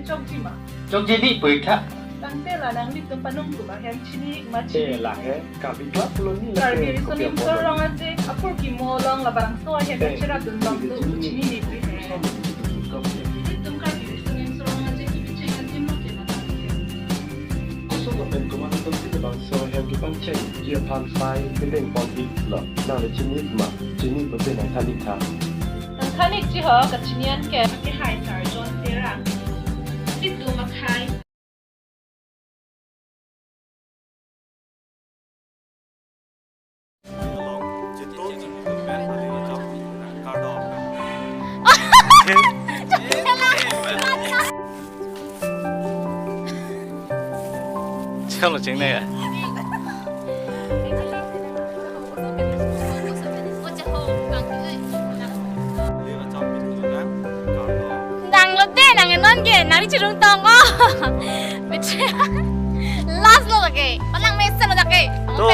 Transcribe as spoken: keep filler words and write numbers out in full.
Chokji ma? Chokji ni pui tha. Tangte la nanglitum panung tum ahem chini ma chini. Eh, la he, Karbi Club pulo ni la Karbi ke Riso kopi Nimso apor Rong Aje, apor kimo along labangso ahem eh, cherap dun bang tu chini ni pui he. Kopi. Ilitum Karbi Riso Nimso Rong Aje kibi cheng adim lo ke na. Aso lo pen komat atum si labangso ahem kipangcheng ji aphan pai kedeng pon ik lo. Nang le chini ma, chini pute nang than ik tha. Nang than ikji ho, kachini an ke. Ke hai Sir John Terang. Ilitum akhai. Chalo chingnai ya. Nang lo de, nang non ke, nang ri chirung tong ko. Beche. Last lo lake. Palang mesen lo lake. To.